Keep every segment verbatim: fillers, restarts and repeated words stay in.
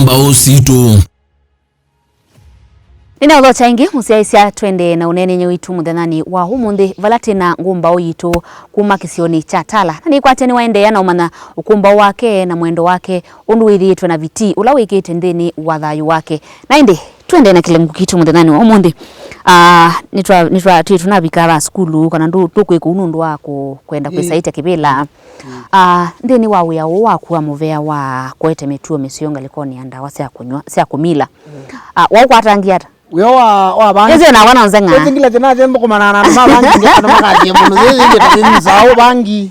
Mbaũ sitũ. Nĩnaũthokya ĩngĩ, mũsyaĩĩsya, twendee na ũneenany'a witũ mũthenyanĩ wa ũmũnthĩ, vala twĩ na ngũmbaũ yitũ kuma kĩsionĩ kya Tala. Na nĩkwatya nĩwaendeea na ũmanya ũkũmbaũ wake na mwendo wake, ũndũ wĩthĩĩtwe na vitii ũla wĩkĩte nthĩnĩ wa thayũ wake. Na ĩndĩ, twendee na kĩlungu kitũ mũthenyanĩ wa ũmũnthĩ. Ah, nĩtwa, nĩtwa, twĩ tũnavika va sukulu, kana ndũ-, ndũkwĩka ũu nũndũ wa kũ-, kwenda kwĩsaĩtya kĩvĩla. Ah, nthĩnĩ wa wĩa ũũ waku wa mũvea wa kũete mĩtuo mĩseo ngalĩkonĩ ya ndawa sya kũnyw'a, sya kũmila, ah, waũkwatangie ata? Wĩa wa, wa bangi. Nĩsĩ nakwa no nzeng'a. Nĩsĩ ngila thĩna thĩ thũkũmana na andũ ma bangi, ndio andũ makathie mũno. Thĩ thĩ thĩ nzao bangi.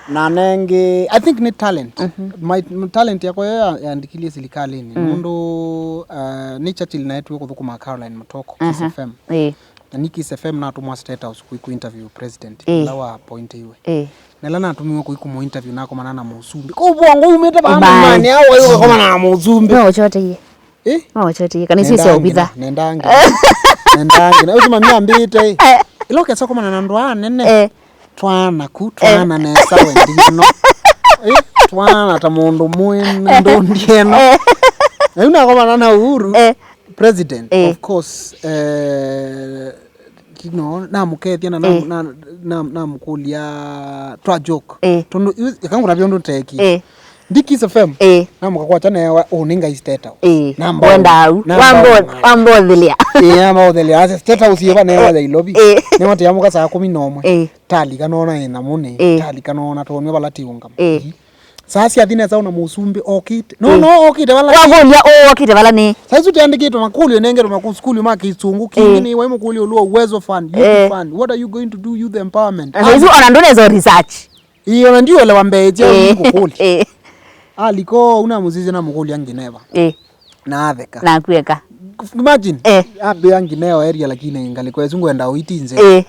Na nengĩ, I think nĩ talent. My, talent yakwa yo ya, yandikilie silikalini. Nũndũ, uh, nĩ Churchill naetwe kũthũkũma Caroline Mutoko, Kiss F M. Ĩĩ. Na nĩ Kiss F M natũmwa State House kũi kũ interview president, ĩĩ, ĩla wa appointiwe. Ĩĩ. Na ĩla natũmiwe kũi kũmũ interview nakomana na mũsumbĩ. Kũu Bwongo umĩte vaa mlimani, au ũkomana na mũsumbĩ. No ũchoteie. Eh? No ũchoteie. Kana icio cia ũvitha. Nenda ngina. Nenda ngina. Ũcio mami ambĩte. Ĩla ũkesa komana na andũ anene. Eh. Twana ku, twana nesa we ndieno. Eh, twana ta mũndũ mwĩ ndũndieno. Eh. Na yu nakomana na Uhuru. Eh. President, eh, of course, eh, you know, namũkethya na nam-, eh, na, na, namũkũlya twa joke. Eh. Tondũ yu, eka ngũtavya ũndũ teki. Eh. Ndi Kiss F M. Eh. Namũkakwata newa ũnĩ ngai State House. Eh. Namba wenda au. Namba wambo-, wambothelia. Eh, namba ũthelia. Ase State House yeva newa ya Ilovi. Eh. Newa tiyamũka saa kũmi na ũmwe. Eh. Talika nona ĩ nyamũnĩ. Eh. Talika nona tonio vala tiũngama. Eh. Saa syathi nesa ona mũsumbĩ okĩte. No, eh, no okĩte vala. Wavũlya ũũ okĩte vala nĩ. Saa isu tiandĩkĩtwe makũlyo nengetwe makũ sukulu ma kĩsũngũ kĩngĩ, eh, nĩ wai mũkũlyo ũlũ wa Uwezo Fund, Youth, eh, Fund. What are you going to do youth empowerment? Na saa isu ona ndũneza research. Ĩĩ, ona ndiũelewa mbee ĩtya, eh, ngũkũlya. Eh. Aliko una mũsisya na mũkũlya ngineva. Eh. Na atheka. Na akwĩka. Imagine. Eh. Ambĩa ngineo area lakini ngalĩko ĩsu ngwenda ũitinze. Eh.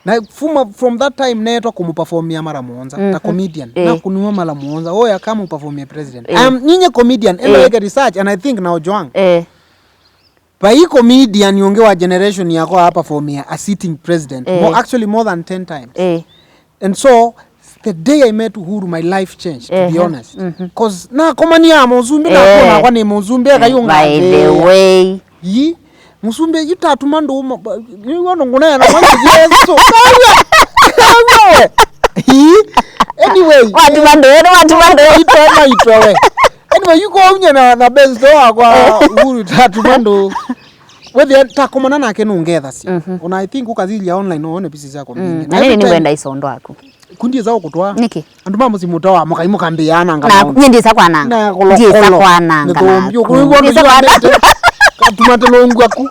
Na fuma, from that time neetwa kũmũperformia mara mũonza ta, mhm, comedian. Eh. Na kũnuma mara mũonza. Oya kamũperformia president. Eh. I am nyinyi comedian, elo, eh, eke research and I think na Ojwang. Eh. Vai comedian ũngĩ wa generation yakwa aperformia a sitting president. Eh. More, actually more than ten times. Eh. And so the day I met Uhuru, my life changed, to be, ehe, honest. Mhm. 'Cause nakomania mũsumbĩ, eh, nakwa nĩ mũsumbĩ, eh, akayũnga by the way. Yi, mũsumbĩ, yu tatuma ndũma, yu wano ngũnena mwana Yesu. Kawa, kawa we. Yi, anyway. Watuma ndũ, watuma ndũ. Itoma itwa we. Anyway, yuko unye na, na benzo wakwa, eh, Uhuru tatuma ndũ. Wethĩa takomana nake nũngethasya. Mhm. Ona I think ũkathilia online no wone pieces syakwa mbingĩ. Mm. Na na nini every time nĩngwenda isondo aku. Kundi ĩsa ũkũtwaa. Nĩkĩ? Andũ ma mũsyĩ mũtawa mũkai mũkambĩananga. Na nyie ndĩsa kwananga. Na kolokolo. Ndĩsa kwananga. Nĩtũmbio naku. Kũigua ndĩsa kwananga. Katuma tũlũngu aku.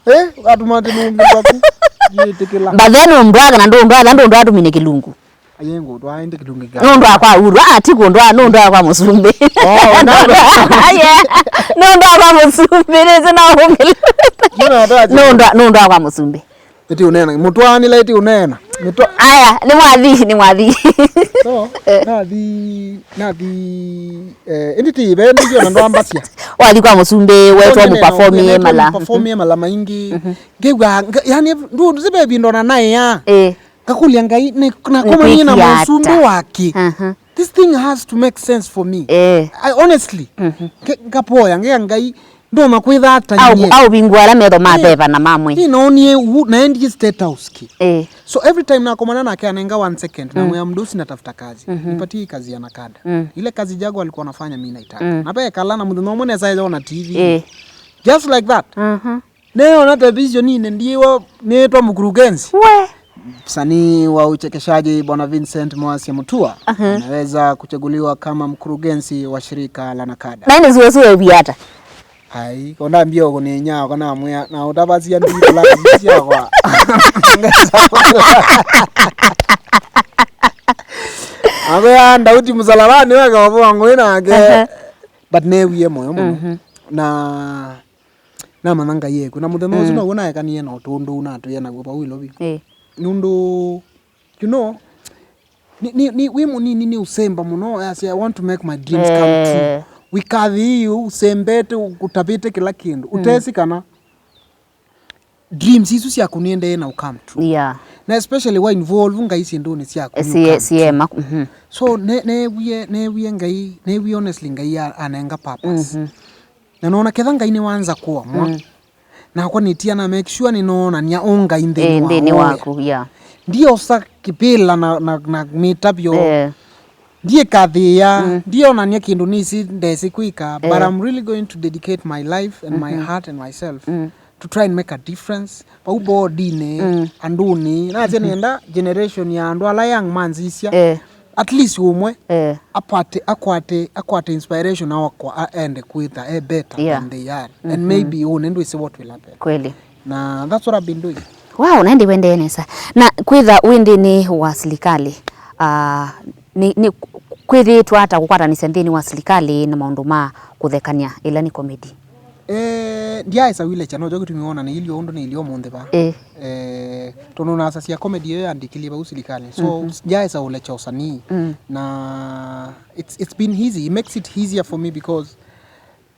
Eh, katuma tũlũngu aku. Yĩtĩkĩla. But then ũndwaga na ndũndwaga, ndũndwaga tũmine kĩlungu. Aye ngũtwaa ĩndĩ kĩlungu kya. Nũndũ wa kwa Uhuru, ah, ti kũndwaa, nũndũ wa kwa mũsumbĩ. Oh, no. Aye, nũndũ wa kwa mũsumbĩ, nĩsĩ no ũmĩlwe. Nũndũ wa kwa nũndũ wa, nũndũ wa kwa mũsumbĩ. Ĩti ũneena, mũtwaanĩla ĩti ũneena. Mĩtwa- Aya, nĩ mwathi, nĩ mwathi. So, nathi, nathi, eh, ĩndĩ ti ive, ĩndĩ ndiona ndwambasya. Wathi kwa mũsumbĩ, wetwa mũperformie mala. Performie mala maingĩ. Mhm. Ngĩw'a, nga-, yani, ndũ, ndũ, sibe vindo na naĩ ya. Eh. Ngakũlya Ngai, nĩ-, nakomanie na nĩkwĩkie mũsumbĩ ata? Wake. Aha. This thing has to make sense for me. Eh. I, honestly, mhm, nge-, ngapoya, ngea Ngai, ndoma kwĩtha ata. Au, nyie. Au vingua ala metho ma, eh, veva na mamwe. Ninonie u-, naendie State House ki. Eh. So every time nakomana nake anenga one second, na, mm, mwea mdosi natafuta kazi. Mhm. Nipatie hii kazi ya nakada. Mm. Ile kazi Jago alikuwa anafanya mimi naitaka. Mm. Na pekala na mũthenya ũmwe nesa ona T V. Eh. Just like that. Mhm. Nĩona televisioninĩ ndiwa nĩtwa mkurugenzi. We. Msanii wa uchekeshaji Bwana Vincent Mwasya Mutua, aha, ameweza kuchaguliwa kama mkurugenzi wa shirika la nakada. Na ĩndĩ zuo zuo evi ata? Ai, konda mbio kuninya kana mwea na utavasia ndila kwa. Awe ya Daudi msalabani wake wa Mungu inake. Aha. But newie moyo mũno. Mhm. Na namanya Ngai ekw'o. Na mũthenya ũsu, mm, now'o naekanie na ũtũndũ natwĩa naw'o vau Ilovi. Eh. Nũndũ, you know, ni, ni, ni, wĩ mũnini nĩ ũsemba mũno, as I want to make my dreams come true. Eh. Wĩkathi ũsembete, ũtavĩte kĩla kĩndũ. Mm. Ũtesi kana dreams isu syaku nĩendee na come true. Yeah. Na especially wa involve Ngai syĩndũnĩ sya kũnyuka sie- siema. Mhm. So ne- neewie neewie Ngai, neewie honestly Ngai a- anenga purpose. Mhm. Na noona ketha Ngai nĩwanza kũamwa, mm, nakwa nĩtia na make sure nĩnoonania ũngai nthĩnĩ, eh, wa nthĩnĩ ũya waku, yeah. Ndiosa kĩpĩla na, na, na mĩtavyo. Eh. Ndiĩkathĩĩa, mm, ndionania kĩndũ nĩsĩ ndesĩ kwĩka, but, eh, I'm really going to dedicate my life and my, mhm, heart and myself, mm, to try and make a difference. Vau boardinĩ, mm, andũnĩ. Nasya, mhm, nĩenda generation ya andũ ala young manzisya, eh, at least ũmwe, eh, apate, akwate, akwate inspiration, akwa- a- ende kwĩtha e better, yeah, than they are. And, mhm, maybe ũnĩ ndwĩsĩ what will happen. Kweli. Na that's what I've been doing. Wow, na ĩndĩ wendee nesa. Na kwĩtha wĩ nthĩnĩ wa silikalĩ, ah, nĩ, nĩ kwĩthĩĩtwe ata kũkwatanĩsya nthĩnĩ wa silikalĩ na maũndũ ma kũthekany'a, ĩla nĩ comedy? Eh, ndyaesa wĩlekya, nokyo kĩtumi wona nĩilye ũndũ nĩilye ũmũnthĩ vaa. Eh. Eh, tondũ nasasya comedy ĩyo yandĩkĩlye vau silikalĩ. So, mhm, ndyaesa ũlekya ũsanii. Mm. Na it's, it's been easy. It makes it easier for me because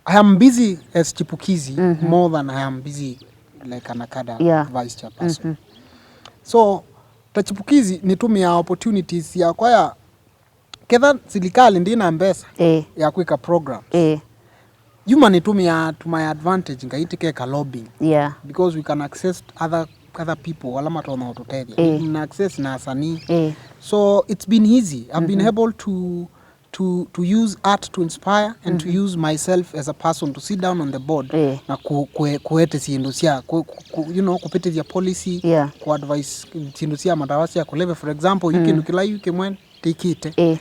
I am busy as Chipukizi, mhm, more than I am busy like an Akada, yeah, vice chairperson. Mhm. So, ta Chipukizi, nĩtũmĩaa opportunities yakwa ya, ketha silikalĩ ndĩ na mbesa, eh, ya kwĩka programs, eh, yuma nĩtũmĩaa to my advantage, Ngai tĩkeka lobbying. Yeah. Because we can access other, other people ala matonya ũtũtethya. Eh. We can access na asanii. Eh. So it's been easy. I've been, mhm, able to to, to use art to inspire and to, mhm, use myself as a person to sit down on the board, eh, na ku, ku, kuete syĩndũ sya ku, ku, ku, you know, kũpĩtĩthya policy, yeah, ku advise syĩndũ sya matawa sya kũlevya. For example, yu, mm, kĩndũ kĩla yu kĩmwe tĩkĩte, eh,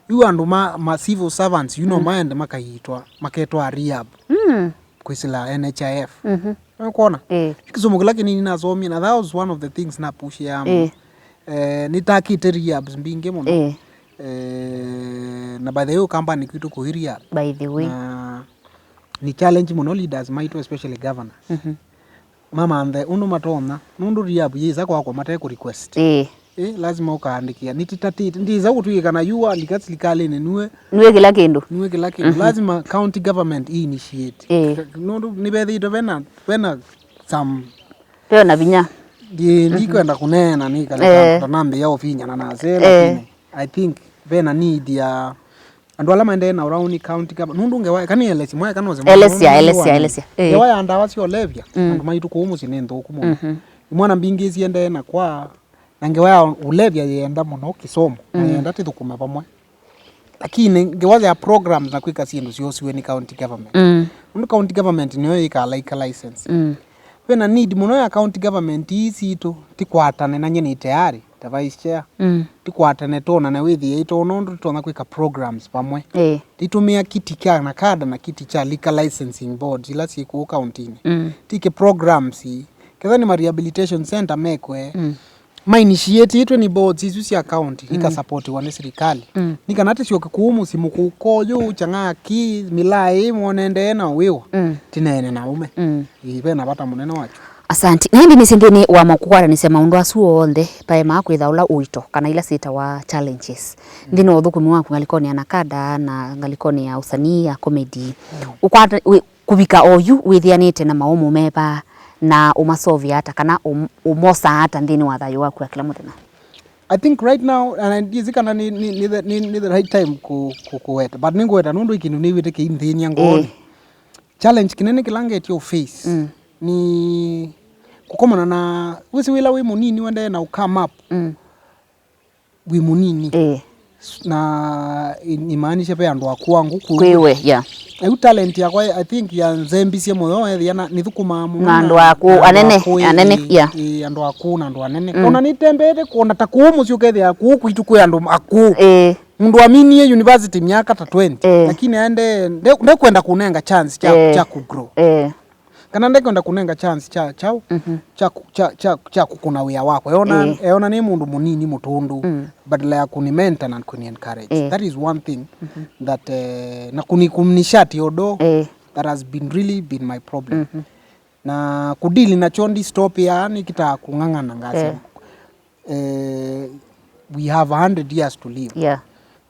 yu andũ ma, ma civil servants, you know, mm, maende makaiitwa, maketwa rehab. Mm. Kwĩsĩla N H I F. Mhm. Nĩkwona? Eh. Kĩsomo kĩla kĩnini nasomie, na that was one of the things napushiaa mũno. Eh. Eh, nĩtakĩte rehabs mbingĩ mũno. Eh. Eh, na by the way, Ũkambanĩ kwitũ kũi rehab. By the way. Na nĩ challenge mũno leaders maitũ, especially governors. Mhm. Mamanthe ũndũ matonya, nũndũ rehab yĩsa kwakwa mate kũ request. Eh. Eh, lazima ũkaandĩkĩa. Nĩtĩtatĩte, ndĩsa kũtw'ĩka kana yu walika silikalĩnĩ nue nue kĩla kĩndũ. Nue kĩla kĩndũ. Mhm. Lazima county government i initiate. Eh. Nũndũ nĩvethĩĩtwe vena, vena some Veo na vinya. Ndi, mhm, ndikwenda kũneena nĩ kana, eh, kana nambĩĩa ũfinyana nase, eh, lakini I think vena need ya andũ ala maendee na ũraũni county government. Nũndũ ngewa, kana elesi mwae kana ũsema. Elesya, elesya, elesya. Eh. Ngewa ya ndawa sya ũlevya, mm, andũ maitũ kũu mũsyĩ nĩ nthũku mũno. Mhm. Imwana mbingĩ siendee na kwa, na ngewa ya ũlevya yĩenda mũno kĩsomo, na, mm, yĩenda tĩthũkũme vamwe. Lakini ngewa ya programs na kwĩka syĩndũ syosiwe nĩ county government. Mm. Nũndũ county government nĩyo yĩkaa liquor license. Mm. Vena need mũno ya county government ii sitũ tikwatane na nyie nĩ tayari, ta vice chair. Mm. Tikwatane twonane wĩthĩe ito nũndũ tũtonya kwĩka programs vamwe. Eh. Titũmĩa kiti kya NACADA na kiti kya liquor licensing board ila syĩ kũu county-inĩ. Mm. Tike programs ii. Ketha nĩ ma rehabilitation center mekwe. Mm. Ma initiate-ĩtwe nĩ boards isu sya county, mm, ikasapotiwa nĩ sirikali. Mm. Nĩ kana tĩsyoke kũu mũsyĩ mũkũka ũyũ, chang'aki, mĩlaa ĩ, mwonendee na wĩwa. Mm. Tineene na ũme. Mm. Ĩĩ, ve na vata mũnene wakyo. Asanti. Na ĩndĩ nĩsĩ nthĩnĩ wa kũkwatanĩsya maũndũ asu onthe, paemaa kwĩtha ũla ũito, kana ila syĩtawa challenges. Mm. Nthĩnĩ wa ũthũkũmi waku ngalĩkonĩ ya NACADA na ngalĩkonĩ ya ũsanii ya comedy. Mm. Ũkwata, wĩ, kũvika oyu wĩthĩanĩte na maũmũ meva na ũmasovea ata kana ũm-, ũmosaa ata nthĩnĩ wa thayũ waku wa kĩla mũthenya? I think right now, and I, ndiĩsĩ kana nĩ, nĩ, nĩ the, nĩ, nĩ the right time kũ-, kũ-, kũweta, but nĩngũweta nũndũ ĩ kĩndũ nĩwĩte kĩinthĩny'a ngoonĩ. Eh. Challenge kĩnene kĩla ngetie ũ face, mm, nĩ kũkomana na, wĩsĩ wĩla wĩ mũnini wendee na ũ come up. Mm. Wĩ mũnini. Ĩĩ. Na i-, imaanisha ve andũ akũũ angũ kũu. Kwĩwe, yeah. Yu talent yakwa, I think, yanzembisye mũno, ethĩa na nĩthũkũmaa mũno na andũ akũũ, na andũ anene, akũũ, anene, ĩĩ, yeah. Ĩĩ, andũ akũũ na andũ anene. Mm. Ona nĩtembeete kwona ta kũu mũsyĩ ũkethĩa kũu kwitũ kwĩ andũ akũũ. Ĩĩ. Mũndũ waminie university myaka ta twenty, ĩĩ, lakini aende, nde-, ndekwenda kũnenga chance kya, ĩĩ, kya kũgrow. Ĩĩ. Kana ndekwenda kũnenga chance kya kyaũ, mhm, kya kũ-, kya, kya, kya kũkũna wĩa wakwa. Eona, ĩĩ, eona nĩ mũndũ mũnini mũtũndũ, mm, badala ya kũni mentor na kũni encourage. Ĩĩ. That is one thing, mhm, that, eh, na kũni, kũni shati odo, ĩĩ, that has been really been my problem. Mhm. Na kũdeal nakyo ndi stop ya nĩkĩtaa kũng'ang'ana ngasema. Ĩĩ. Eh, we have a hundred years to live. Yeah.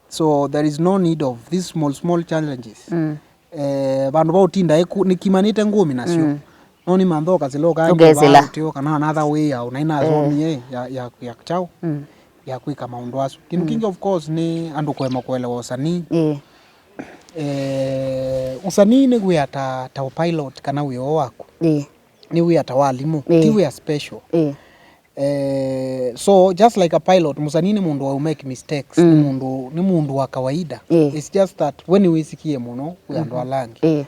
So there is no need of these small, small challenges. Mm. Eh, vandũ va ũtinda ĩku-, nĩkimanĩte ngũmi nasyo. Mm. No nĩ mantha ũkasĩla ũkaekĩwa ũkesĩla ũteo kana another way ya ũnainasomie ya, ya, ya kyaũ, mm, ya kwĩka maũndũ asu. Kĩndũ, mm, kĩngĩ, of course, nĩ andũ kũema kũelewa ũsanii. Ĩĩ. Eh, ũsanii nĩ wĩa ta, ta pilot kana wĩa ũũ waku. Ĩĩ. Nĩ wĩa ta walimũ, ĩĩ, ti wĩa special. Ĩĩ. Eh, so just like a pilot, mũsanii nĩ mũndũ wa make mistakes, nĩ, mm, mũndũ, nĩ mũndũ wa kawaida. Ĩĩ. It's just that we nĩwĩsikie mũno kwĩ andũ, mhm, ala angĩ. Ĩĩ.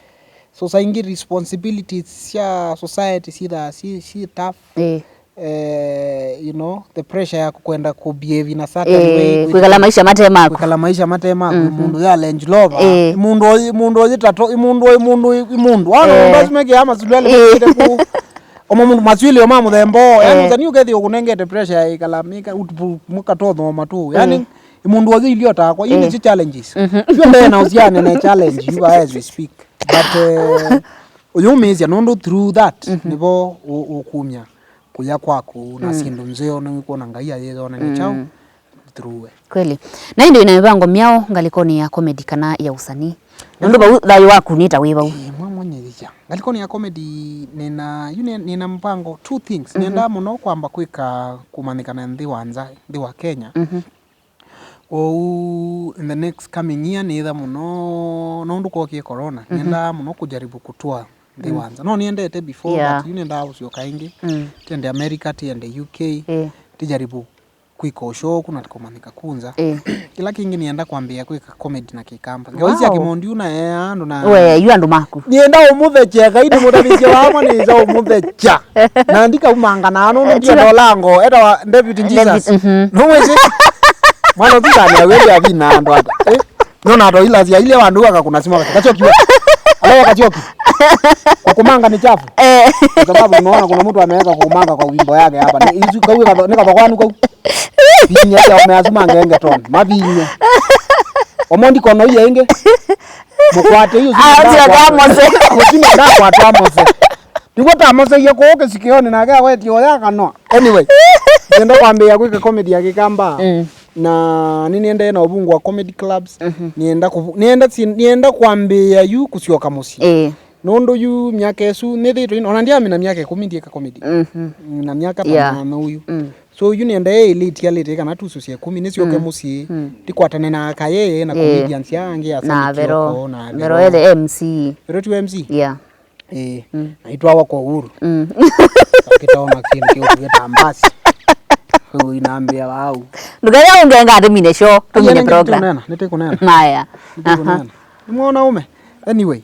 So saa ingĩ responsibilities sya society syĩthaa syĩ, syĩ tough. Ĩĩ. Eh, you know, the pressure ya kwenda kũbehave in a certain, ĩĩ, way, kwĩkala maisha mate maku. Kwĩkala maisha mate maku, mhm, mũndũ ya Range Rover. Ĩĩ. Mũndũ ũyũ, mũndũ ũyũ tato, mũndũ ũyũ, mũndũ ũyũ, mũndũ. Wana, ĩĩ, mũndũ asu mekĩaa masuluali, ĩĩ, mekĩte kũ. Omo mũndũ, maswili oma mũthemba ũũ. Yaani, ĩĩ, mũsanii ũkethĩa ũkũnengete pressure ya ĩkala mĩka, ũtupu, mũkatothoma tu. Yaani, ĩĩ, mũndũ ũyũ ilio takwa, ĩĩ, nĩ challenges. Mhm. Sio ndena usiane na challenge, you are as we speak. But, eh, ũyũmĩĩsya nũndũ through that, mhm, nĩvo ũ-, ũkumya kũya kwaku na, mm, syĩndũ nzeo nĩwĩkwona Ngai ayĩyonany'a kyaũ, mm, through we. Kweli. Na ĩndĩ wĩna mĩvango myaũ ngalĩkonĩ ya comedy kana ya ũsanii? Nũndũ vau thayũ waku nĩ ta wĩ vau. Ĩĩ, mwa-, mwenyeyĩkya. Ngalĩkonĩ ya comedy nĩna, yu nĩ-, nĩna mpango, two things. Mhm. Nĩendaa mũno kwamba kwĩka kũmanyĩkana nthĩ wa nza, nthĩ wa Kenya. Mhm. Kwoou, in the next coming year, nĩtha mũno, nũndũ kwokie corona, mhm, nĩendaa mũno kũjaribu kũtwaa nthĩ, mm, wa nza. No nĩendete before, yeah, but yu nĩendaa kũsyoka ĩngĩ. Mm. Tiende America, tiende U K, eh, tijaribu kwĩka ũshow kũu na kũmanyĩka kũu nza. Eh. Kĩla kĩngĩ nĩenda kwambĩĩa kwĩka comedy na Kĩkamba. Ngewa sya, wow, Kĩmondiũ na ea andũ na we, yu andũ maku. Nĩenda ũmũthekya, Ngai nĩ mũtavĩsya wakwa, nĩĩsa ũmũthekya. Na ndikaumanga na nũndũ ndienda ũlango, etawa David Jesus. David, mhm. Nũmwĩsĩ? Mwana ũthikanĩa wĩlĩ avina andũ ata. Eh? Nona to ila sia ile wandu waka kuna simu wakati. Kachoki we. Alo Kachoki. Kukumanga ni chafu. Eh. Kwa sababu unaona kuna mtu ameweka kukumanga kwa wimbo yake hapa. Ni hizi kwa hiyo ni kwa kwanu kwa. Vinya ya umeazuma ngenge ton. Mavinya. Omondi kono hiyo inge. Mukwate hiyo. Ah, sio kama mose. Mose na kwa mose. Nĩguo tamoseie kũũ kĩsikĩonĩ, nake awetie ũya akanoa. Anyway, nĩenda kwambĩĩa kwĩka comedy ya Kĩkamba. Mm. Na nĩnĩendee na ũvungu wa comedy clubs. Mhm. Nĩenda kũvu-, nĩenda si-, nĩenda kwambĩĩa yu kũsyoka mũsyĩ. Ĩĩ. Nũndũ yu myaka ĩsu nĩthĩĩtwe ino, ona ndyamina myaka ĩkũmi ndyĩka comedy. Mhm. Na myaka ta, yeah, nana ũyu. Mm. So yu nĩenda ĩĩ late ya late kana tusũsye ĩkũmi, nĩsyoke, mm, mũsyĩ. Mm. Ndikwatane na aka yeye na, ĩĩ, comedians aa angĩ asa na Vero. Kioko, na Vero. Vero ethĩ M C. Vero tu M C? Yeah. Ĩĩ, mm, na itwawa kwa Uhuru. Mm. Akĩtaona kĩndũ kĩũkuĩte mbasi. Ũu inambĩa vau. Ndũkethĩa ũngenga atĩ mine show, tumine program. Nĩtĩkũneena, nĩtĩkũneena. Maya. Nĩtĩkũneena. Aha. Nĩ mwanaume. Anyway,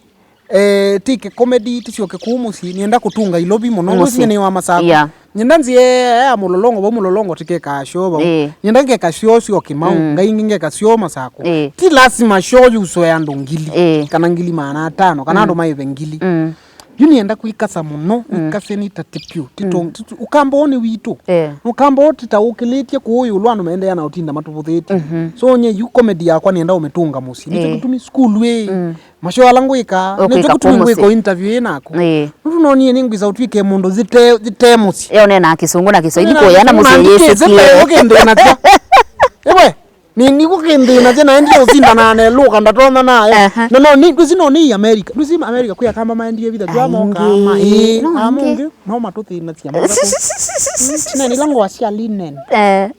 eh, tike comedy, tisyoke kũu mũsyĩ, nĩenda kũtunga ilovi mũno. Mũsyĩ. Ũcio nĩ wa Masakũ. Yeah. Nyenda nzie ya Mũlolongo, vau Mũlolongo tikeka show vau. Ĩĩ. Nyenda ngeka show syo Kĩmau, mm, ngai ingĩ ngeka show Masakũ. Ĩĩ. Ti lazima show yuswe andũ ngili, ĩĩ, kana ngili maana atano, kana, mm, andũ maive ngili. Mm. Yu nienda kwikasa mũno, mm, wikase nĩ ta tipyu, tito, mm, tito, Ũkamba ũũ nĩ witũ. Ĩĩ. Ũkamba ũũ titaũkĩlĩtye kũũ ĩũlũ andũ maendeea na ũtinda matũvũthĩtye. Mhm. So nye yu comedy yakwa nienda ũmĩtũnga mũsyĩ. Nĩkyo, ĩĩ, kĩtumi school ĩ. Mm. Mashow ala ngwĩka, ũkwĩka nĩkyo kĩtumi ngwĩka interview ĩ naku. Ĩĩ. Nũndũ nonie nĩngwĩsa ũtw'ĩke mũndũ yĩte, yĩte mũsyĩ. Ĩĩ, ũneenaa Kĩsũngũ na Kĩswahili kũya na mũsyĩ yĩsĩkie. Kĩsĩte ũkĩndĩnatya. Ĩwe, nĩ, nĩguo kĩndĩnatya na endi ũsindana na lũka ndatonya nayo. Aha. No, no, nĩ, ndwĩsĩ no nĩ America. Ndwĩsĩ America kwĩ Akamba maendie vitha. Twa moka ma, ĩĩ, no, aingĩ. Amonge, no matũthĩnasya. Nene ila ngũa sya linen. Eh.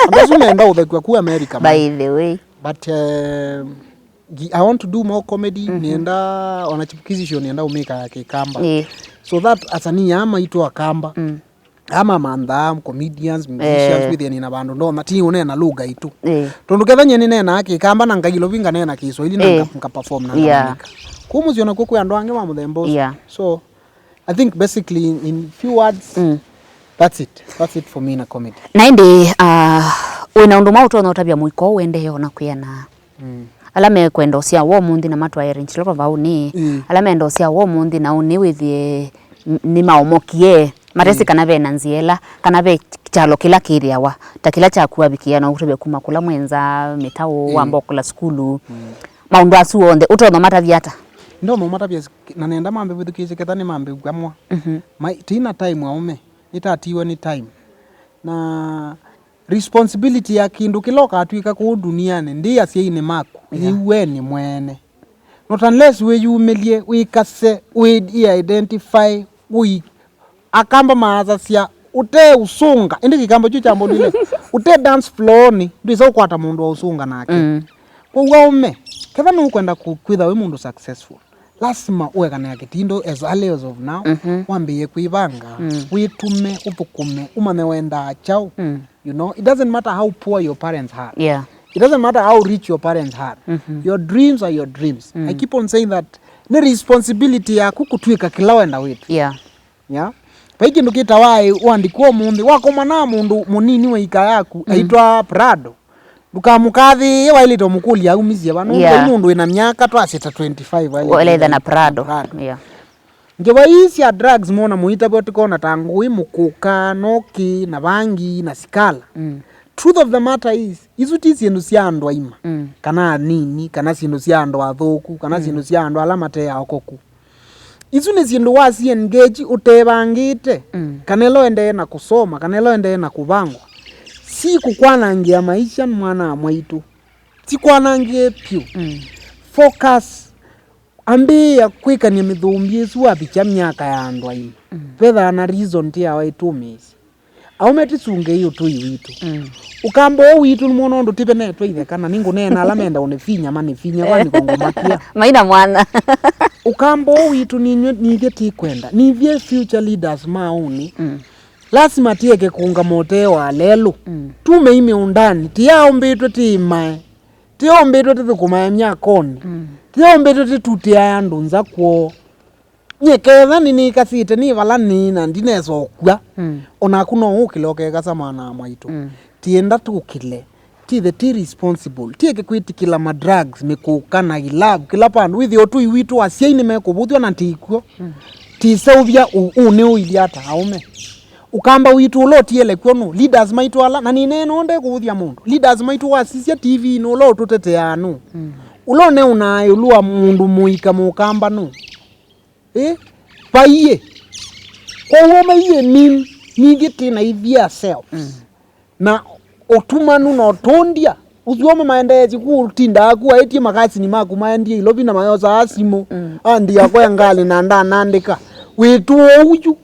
Andũ asu menda ũthekw'a ku America, man. By the way. But, um, Gi-, I want to do more comedy, mhm, nienda ona chipukizi show nienda umika ya Kikamba. Ĩĩ. So that asanii ama itũ Akamba. Mm. Ama mantha, comedians, musicians, eh, wĩthĩe nĩna vandũ ndona, ti ũneena lugha itũ. Ĩĩ. Tondũ ketha nye nĩneenaa Kikamba na ngai lovi nganeena Kiswahili na, eh, nga-, nga perform na, yeah, ngamanĩka. Kũu mũsyĩ ona kw'o kwĩ andũ angĩ ma mũthemba ũsu. Yeah. So, I think basically in, in few words, mm, that's it. That's it for me na comedy. Na ĩndĩ, ah, wĩna ũndũ mwa ũtonya ũtavya mũiko ũendee ona kwĩana? Mm. Ala mekwenda ũsyao wa ũmũnthĩ na matwae Range Rover vau nĩ, mm, ala menda ũsyao wa ũmũnthĩ na ũnĩ wĩthĩe n-, nĩmaomokie, matesĩ, mm, kana ve na nzĩa ĩla, kana ve kyalo kĩla kĩthĩawa, ta kĩla kyaku wavikĩa na ũtavya kuma kũla mwenza mĩtaũ, mm, wamba ũkũla sukulu. Mm. Maũndũ asu onthe, ũtonya matavya ata? Ndonya matavya, na nenda mambe vĩthukĩĩsye ketha nĩmambĩw'a mwa. Mhm. Mai-, tina time aũme, nĩtatiwe nĩ time. Na responsibility ya kĩndũ kĩla ũkatw'ĩka kũũ ndunianĩ ndĩ asyainĩ maku, yeah, yĩ weni mwene. Not unless wĩyumĩlye, wĩkase, wĩ-identify, Ui, Akamba maasasya, ũte ũsũnga, ĩndĩ kĩkamba kyu kyambũlile, ũte dance floor-nĩ, ndwĩsa ũkwata mũndũ wa ũsũnga nake. Mm. Kwoou aũme, ketha nũkwenda ku-, kwĩtha wĩ mũndũ successful, lasima ũekane na kĩtindo as early as of now, mhm, wambĩĩe kwĩvanga, mm, wĩtume, ũthũkũme, ũmanye wendaa kyaũ. Mm. You know, it doesn't matter how poor your parents are. Yeah. It doesn't matter how rich your parents are. Mhm. Your dreams are your dreams. Mm. I keep on saying that nĩ responsibility yaku kũtw'ĩka kĩla wenda wĩtwe. Yeah. Yeah. Vai kĩndũ kĩtawa ĩ, ũandĩki wa ũmũnthĩ, wakoma na mũndũ mũnini wa ika yaku, mm, aitwa Prado, ndũkamũkathĩĩe waĩlĩte ũmũkũlya aumisye va, nũndũ, yeah, vai mũndũ wĩna myaka twasye ta twenty-five waĩlĩte ũmũkũlya Prado. Prado. Yeah. Ngewa ii sya drugs mona mũitavw'a tũkona ta ngũĩ, mũkũka, noki, na vangi, na sikala. Mm. Truth of the matter is, isu ti syĩndũ sya andũ aima, mm, kana anini, kana syĩndũ sya andũ athũku, kana, mm, syĩndũ sya andũ ala mate aokoku. Isu nĩ syĩndũ wasi engage ũtevangĩte, mm, kana ĩla ũendee na kũsoma, kana ĩla ũendee na kũvangwa. Si kũkwanangĩa maisha mwana wa mwaitũ. Sikwanangĩe pyũ. Mm. Focus. Ambĩĩa kwĩkany'a mĩthũmbĩ ĩsu wavikya myaka ya andũ aima. Mm. Vethaa na reason ti yawa ĩtũmĩĩsye. Aũme tĩsungei ũtũi witũ. Mm. Ũkamba ũũ witũ nĩmwona ũndũ tĩvenetwe itheka, na nĩngũneena ala menda ũnĩfinya manĩfinye, kwa nĩko ngũmatia. Maina mwana. Ũkamba ũũ witũ ninywe nithyĩ tĩkwenda. Nithyĩ future leaders ma ũnĩ. Mm. Lasima tieke kũũngama ũtee wa lelũ. Mm. Tumei mĩũndanĩ, tiaũmbĩtwe tĩĩmae, tiaũmbĩtwe tĩthũkũmae myakonĩ, mm, tiaũmbĩtwe tĩtutĩae andũ nza kwoo. Nyie ketha nĩnĩkasĩte nĩ vala nĩĩ na ndinesa ũkw'a, mm, o naku no ũkĩle ũkekasa mwana wa mwaitũ. Mm. Tienda tũkĩle. Tithe ti responsible. Tieke kwĩtĩkĩla ma drugs, mĩkũka na ilove, kĩla vandũ. Wĩthĩe ũtũi witũ asyai nĩmekũvũthw'a na tikw'o. Mm. Tiseũvya ũ-, ũnĩ ũilye ata aũme. Ũkamba witũ ũla ũtiele kw'o nũ? Leaders maitũ ala, na nĩneena ũũ ndekũvũthya mũndũ. Leaders maitũ wasisya T V-inĩ ũla ũtũteteaa nũ? Mm. Ũla ũneũnaa ĩũlũ wa mũndũ mũika mũkamba nũ? Ĩ, vaiĩ. Kwoou vaiĩ mean, nithyĩ twĩ na ithyĩ ourselves. Mm. Na ũtumanu na ũtũndya. Ũsu ũmwe maendeesye kũtindaa ku aĩtye makasini maku maendie Ilovi na mayosaa simũ. Mm. Andi yakwa ya ngalĩ na ndanandĩka. Wĩtu ũu yu.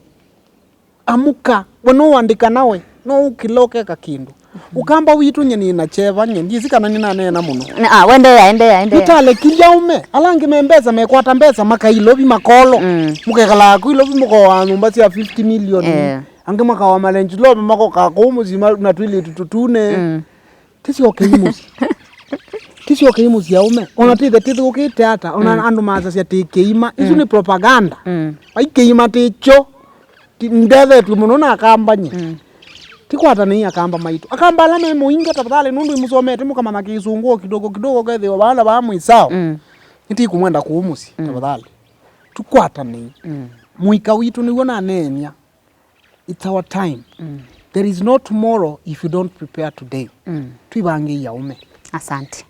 Amũka. We no wandĩka nawe. No ũkĩla ũkeka kĩndũ. Ũkamba witũ nye nĩ na kyeva nye. Ndiĩsĩ kana nĩnaneena mũno. Na, ah, wendeea, endeea, endeea. Nĩtalekilya ũme. Ala angĩ me mbesa mekwata mbesa makai Ilovi makolo. Mm. Mũkekalaa ku Ilovi mũkoaa nyũmba sya fifty million. Eh. Angĩ makawa ma Range Rover makokaa kũu mũsyĩ ma-, na twĩlĩtu tũtune. Mm. Tĩsyokei mũsyĩ. Tĩsyokei mũsyĩ aũme. Ona tĩthe tĩthũkĩte ata. Ona, mm, andũ masasya tĩ kĩima. Isu, mm, nĩ propaganda. Mm. Vai kĩima tĩkyo. Ti-, ndethetw'e mũno na akamba nye. Mm. Tikwatanei akamba maitũ. Akamba ala me mũinga tafadhali nũndũ imũsomete mũkamanya kĩsũngũ o kidogo kidogo kethĩwa vaala vaa mwĩsao. Mm. Nĩtikũmwenda kũu mũsyĩ, mm, tafadhali. Tukwatanei. Mm. Mũika witũ nĩw'o naneenia. It's our time. Mm. There is no tomorrow if you don't prepare today. Mm. Twĩvangĩei aũme. Asante.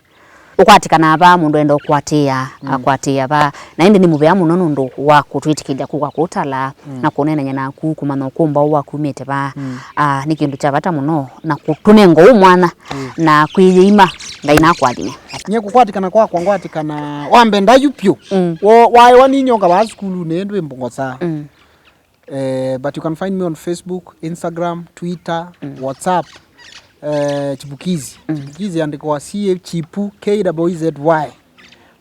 Ũkwatĩkanaa va, mũndũ enda ũkwatĩĩa, mm, akwatĩĩa va. Na ĩndĩ nĩ mũvea mũno nũndũ wa kũtwĩtĩkĩlya kũka kũtala, mm, na kũneenany'a naku, kũmanya ũkũmbaũ waku umĩte va. Mm. Ah, nĩ kĩndũ kya vata mũno na kũtũnenga ũũ mwanya, mm, na kwĩyĩima. Ngai nakwathime. Nyie kũkwatĩkana kwakwa ngwatĩkana wambenda yu pyũ. Mm. Wo-, waĩwa ninyonga vaa sukulunĩ ndwĩ mbongosaa. Mm. Eh, but you can find me on Facebook, Instagram, Twitter, mm, WhatsApp. Eh, Chipukizi. Mm. Chipukizi andĩkwa C H I P U K Z Y.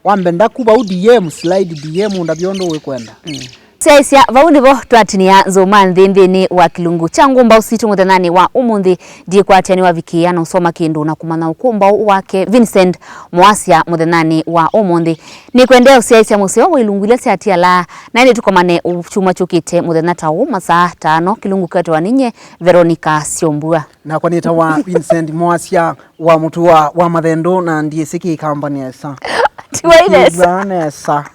Wambenda ku vau D M, slide D M, ũndavye ũndũ wĩkwenda. Mm. Syaisya, vau nĩvo twatinia nzũma nthĩ nthĩnĩ wa kĩlungu kya ngũmbaũ sitũ mũthenyanĩ wa ũmũnthĩ. Ndiĩkwatya nĩwavikĩĩa na ũsoma kĩndũ na kũmanya ũkũmbaũ wake Vincent Mwasya mũthenyanĩ wa ũmũnthĩ. Nĩkwendea ũsyaĩĩsya mũseo wa ilungu ila syatialaa, na ĩndĩ tũkomane kyumwa kyũkĩte mũthenya ta ũũ masaa tano, kĩlungu kĩtawa Ninye Veronica Syombua. Nakwa nĩtawa Vincent Mwasya wa Mũtua wa Mathendũ, na ndiĩsĩ kĩkamba nesa. Tiwa nesa. Kĩw'a nesa.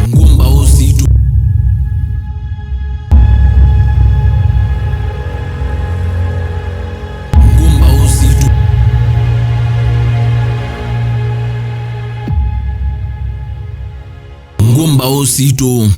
Ngũmbaũ sitũ. Ngũmbaũ sitũ. Ngũmbaũ sitũ.